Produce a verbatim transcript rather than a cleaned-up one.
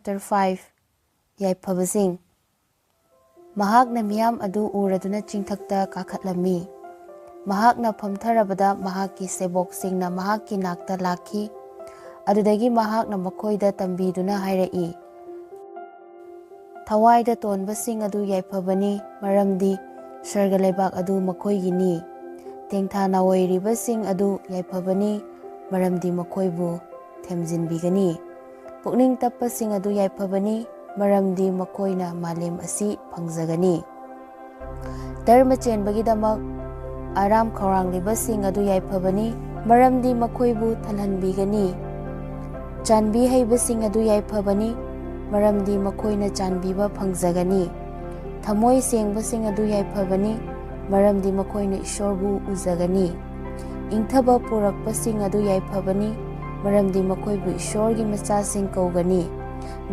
Chapter five. ꯌꯥꯏꯐꯕꯁꯤꯡ꯫ ꯃꯍꯥꯛꯅ ꯃꯤꯌꯥꯝ ꯑꯗꯨ ꯎꯔꯗꯨꯅ ꯆꯤꯡꯊꯛꯇ ꯀꯥꯈꯠꯂꯝꯃꯤ꯫ ꯃꯍꯥꯛꯅ ꯐꯝꯊꯔꯕꯗ ꯃꯍꯥꯛꯀꯤ ꯁꯦꯕꯣꯛꯁꯤꯡꯅ ꯃꯍꯥꯛꯀꯤ ꯅꯥꯛꯇ ꯂꯥꯛꯈꯤ꯫ ꯑꯗꯨꯗꯒꯤ ꯃꯍꯥꯛꯅ ꯃꯈꯣꯏꯗ ꯇꯝꯕꯤꯗꯨꯅ ꯍꯥꯏꯔꯛꯏ, "ꯊꯋꯥꯏꯗ ꯇꯣꯟꯕꯁꯤꯡ ꯑꯗꯨ ꯌꯥꯏꯐꯕꯅꯤ, ꯃꯔꯝꯗꯤ ꯁꯔꯒ ꯂꯩꯕꯥꯛ ꯑꯗꯨ ꯃꯈꯣꯏꯒꯤꯅꯤ꯫ ꯇꯦꯡꯊꯥ ꯅꯥꯑꯣꯏꯔꯤꯕꯁꯤꯡ ꯑꯗꯨ ꯌꯥꯏꯐꯕꯅꯤ, ꯃꯔꯝꯗꯤ ꯃꯈꯣꯏꯕꯨ ꯊꯦꯝꯖꯤꯟꯕꯤꯒꯅꯤ꯫ ꯄꯨꯛꯅꯤꯡ ꯇꯞꯄꯁꯤꯡ ꯑꯗꯨ ꯌꯥꯏꯐꯕꯅꯤ, ꯃꯔꯝꯗꯤ ꯃꯈꯣꯏꯅ ꯃꯥꯂꯦꯝ ꯑꯁꯤ ꯐꯪꯖꯒꯅꯤ꯫ ꯙꯔꯃ ꯆꯦꯟꯕꯒꯤꯗꯃꯛ ꯑꯔꯥꯝ ꯈꯧꯔꯥꯡꯂꯤꯕꯁꯤꯡ ꯑꯗꯨ ꯌꯥꯏꯐꯕꯅꯤ, ꯃꯔꯝꯗꯤ ꯃꯈꯣꯏꯕꯨ ꯊꯜꯍꯟꯕꯤꯒꯅꯤ꯫ ꯆꯥꯟꯕꯤ ꯍꯩꯕꯁꯤꯡ ꯑꯗꯨ ꯌꯥꯏꯐꯕꯅꯤ, ꯃꯔꯝꯗꯤ ꯃꯈꯣꯏꯅ ꯆꯥꯟꯕꯤꯕ ꯐꯪꯖꯒꯅꯤ꯫ ꯊꯃꯣꯏ ꯁꯦꯡꯕꯁꯤꯡ ꯑꯗꯨ ꯌꯥꯏꯐꯕꯅꯤ, ꯃꯔꯝꯗꯤ ꯃꯈꯣꯏꯅ ꯏꯁꯣꯔꯕꯨ ꯎꯖꯒꯅꯤ꯫ ꯏꯪꯊꯕ ꯄꯨꯔꯛꯄꯁꯤꯡ ꯑꯗꯨ ꯌꯥꯏꯐꯕꯅꯤ, ꯃꯔꯝꯗꯤ ꯃꯈꯣꯏꯕꯨ ꯏꯁꯣꯔꯒꯤ ꯃꯆꯥꯁꯤꯡ ꯀꯧꯒꯅꯤ꯫